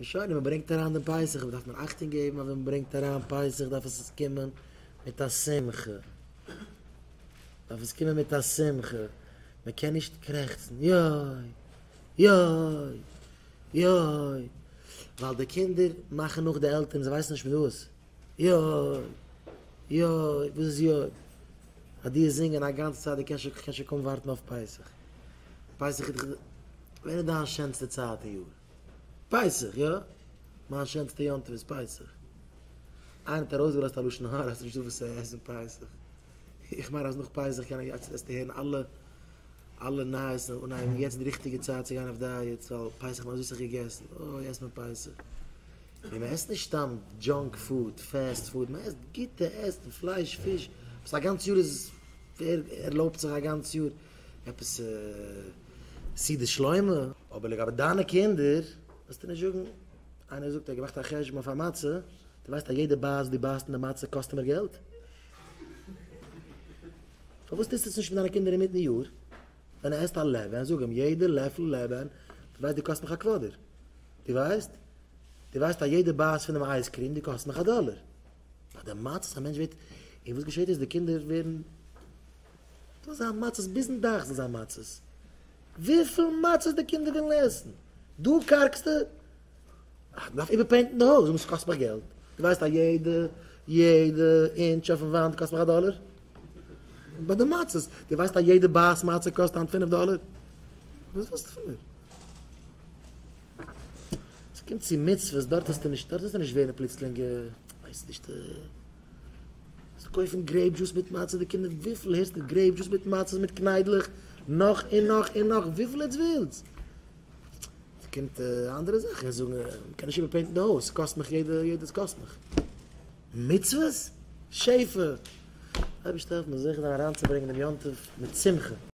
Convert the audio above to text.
און שוין, און מען ברענגט אריין דעם פסח, דארף מען אכטונג געבן אז ווען מען ברענגט אריין פסח דארף עס קומען מיט א שמחה, דארף עס קומען מיט א שמחה, מען קען נישט קרעכצן, יוי! יוי! יוי! ווייל די קינדער מאכן נאך די עלטערן, זיי ווייסן נישט מיט וואס. יוי! יוי! וואס איז יוי? אז דו וועסט זינגען א גאנצע צייט, דו קענסט שוין, כ'קען שוין קוים ווארטן אויף פסח. פסח איז דאך, ווען איז דיין שענסטע צייט אין יאר? פסח, יא? מיין שענסטע יום טוב איז פסח. איינער האט ארויסגעלאזט א לשון הרע אז ס'נישטא וואס צו עסן פסח. איך מיין אז נאך פסח קען איך, וועסטו הערן אלע אלע נייעס און אנהייבן יעצט איז די ריכטיגע צייט צו גיין אויף diets ווייל פסח האט מען אזוי סאך געגעסן, אוי עסט מען פסח. און מען עסט נישט סתם junk food, fast food, מען עסט גוטע עסן, פלייש, פיש, וואס א גאנץ יאר איז, ווער ערלויבט זיך א גאנץ יאר עפעס סעודת שלמה? אבער לגבי דיינע קינדער וועסטו נישט זאגן, איינער זאגט ער האט געמאכט א חשבון אויף א מצה, דו ווייסט אז יעדע בייס דו בייסט אין די מצה קאסט מיר געלט? פארוואס טוסטו עס נישט מיט דיינע קינדער אינמיטן יאר? ווען ער עסט א לעבען, זאג אים, יעדע לעפל לעבען, דו ווייסט דו קאסט מיך א quarter. דו ווייסט? דו ווייסט אז יעדע בייס פון דעם ice cream, דו קאסט מיך א דאלער. ביי די מצות, א מענטש ווערט, און וואס געשעט איז, די קינדער ווערן, זאל זיין מצות ביזן דאך זאל זיין מצות. וויפיל מצות די קינדער ווילן עסן. דא קארגסטו? איך דארף איבער paint ן די הויז, און ס'קאסט מיך געלט. דו ווייסט אז יעדע, יעדע אינטש אויפן וואנט קאסט מיך א דאלער? ביי די מצות, דו ווייסט אז יעדע בייס מצה קאסט היינט פינף דאלער? וואס ווילסטו פון מיר? ס'קומט צו מצוות, דארט וועסטו נישט, דארט וועסטו נישט ווערן פלוצלינג, ווייס נישט, זאלסט קויפן grape juice מיט מצה, די קינדער, וויפיל הערסטו grape juice מיט מצות מיט קניידלעך, נאך און נאך און נאך, וויפיל עטס ווילטס. ס'קומט אנדערע זאכן, זאגן, מ'קען נישט איבער paint ן די הויז, ס'קאסט מיך יעדע, יעדע ס'קאסט מיך. מצוות? שפע! אייבערשטער העלף מיר זוכה זיין אריינצוברענגען דעם יום טוב מיט שמחה.